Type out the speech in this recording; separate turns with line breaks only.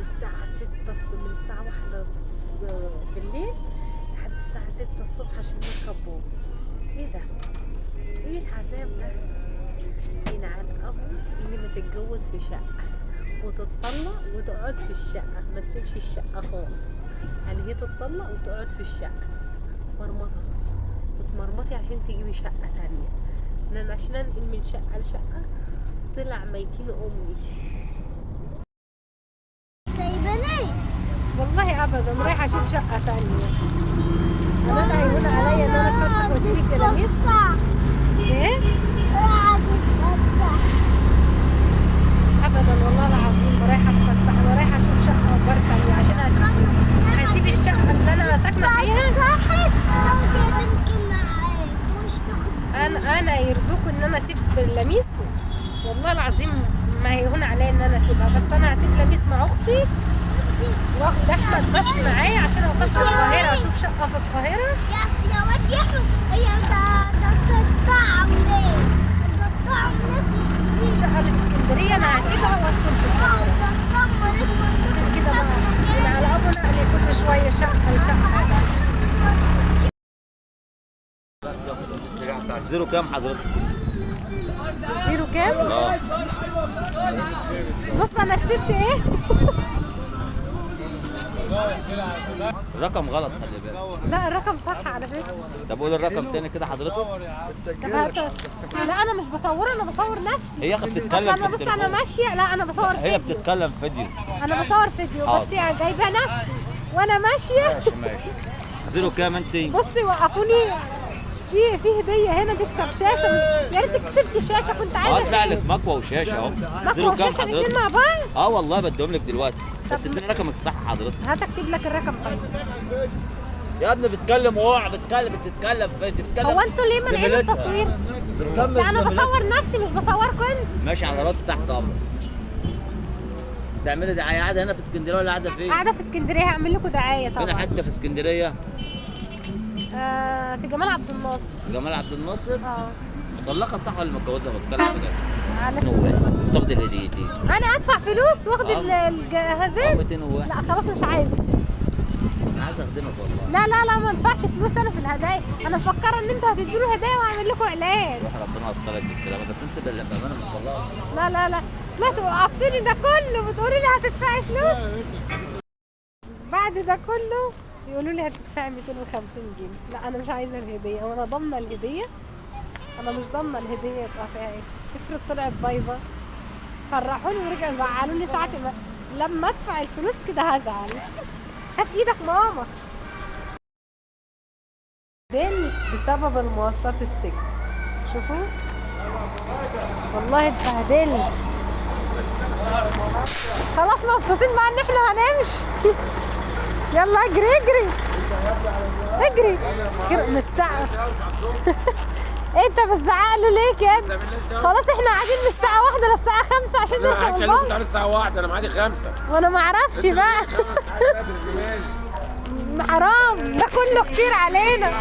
الساعة 6، من الساعة 1 بالليل لحد الساعة 6 الصبح عشان نركب باص. ايه ده؟ ايه العذاب ده؟ ينعن ابو اللي ما تتجوز في شقة وتتطلق وتقعد في الشقة، ما تسيبش الشقة خالص. يعني هي تتطلق وتقعد في الشقة مرمطة، تتمرمطي عشان تجيبي شقة تانية. انا عشان انقل من شقة لشقة طلع ميتين امي.
سايباني
والله ابدا، رايحة اشوف شقة تانية. انا هيهون عليا ان انا اتفسح واسيبك يا لميس؟ ايه؟ ابدا والله العظيم ما رايحة اتفسح، انا رايحة اشوف شقه ايجار تانية عشان هسيب الشقة اللي انا ساكنة فيها. انا يرضوكوا ان انا اسيب لميس؟ والله العظيم ما هيهون عليا ان انا اسيبها، بس انا هسيب لميس مع اختي واخد احمد بس معايا عشان اسافر القاهرة اشوف شقه في القاهرة.
يا واد يا احمد، هي ده الطعم ليه؟ ده الطعم ليه؟
الشقة اللي في اسكندرية انا هسيبها واسكن في القاهرة. عشان كده بقى من على ابو نقلي كل شوية شقه شقه.
zero كام حضرتك؟
zero كام؟
اه
بص انا كسبت ايه؟
الرقم غلط، خلي بالك.
لا الرقم صح على فكرة.
طب قول الرقم تاني كده حضرتك.
لا انا مش بصور، انا بصور نفسي.
هي بتتكلم
انا بص انا ماشية. لا انا بصور فيديو.
هي بتتكلم فيديو.
انا بصور فيديو بس يعني جايبه نفسي وانا ماشية.
ماشي ماشي. zero كام انت؟
بصي وقفوني في هديه هنا، تكسب شاشة. يا ريت كسبت شاشة، كنت عايزه.
طلع لك مكوة وشاشه اهو.
مكوة وشاشه الاثنين مع بعض؟
اه والله بديهم لك دلوقتي، بس اديني رقمك صح حضرتك.
هات اكتب لك الرقم. طيب
يا ابني بتكلم اوعى، بتتكلم فيديو، بتتكلم.
هو انتوا ليه مانعين التصوير؟ لا انا بصور نفسي مش بصوركم انتوا.
ماشي على راسي تحت امرك. تعملي دعاية. قاعدة هنا في اسكندرية ولا قاعدة فين؟
قاعدة في اسكندرية، هعمل لكم دعاية طبعا.
فين حتة في اسكندرية؟
في جمال عبد الناصر.
جمال عبد الناصر؟
اه.
مطلقه صح ولا متجوزة؟ بتكلم بجد. تاخدي الهديتين.
انا ادفع فلوس واخد الجهازين؟
201.
لا خلاص مش عايزه.
بس انا عايز اخدمك والله.
لا لا لا ما ادفعش فلوس انا في الهدايا، انا مفكرة ان انتوا هتدوا له هدايا واعمل لكم اعلان.
روح ربنا يوصلك بالسلامة، بس انت بامانه مطلقه.
لا لا لا لا توقفتني ده كله بتقولي لي هتدفعي فلوس؟ بعد ده كله يقولوا لي هتدفعي 250 جنيه. لا انا مش عايزه الهدية، وانا ضامنه الهدية؟ انا مش ضامنه الهدية يبقى فيها ايه، افرض طلعت بايظة. فرحوني ورجعوا زعلوني ساعة ما لما ادفع الفلوس كده هزعل. هات ايدك ماما. دل بسبب المواصلات السجن. شوفوا والله اتبهدلت. خلاص مبسوطين بقى ان احنا هنمشي. يلا اجري اجري اجري. خير من الساعة. انت بتزعق له ليه كده؟ خلاص احنا قاعدين من الساعة 1 للساعة 5 عشان نركب الباص.
انا الساعة 1، انا معادي 5.
وانا ما اعرفش بقى. حرام ده كله كتير علينا.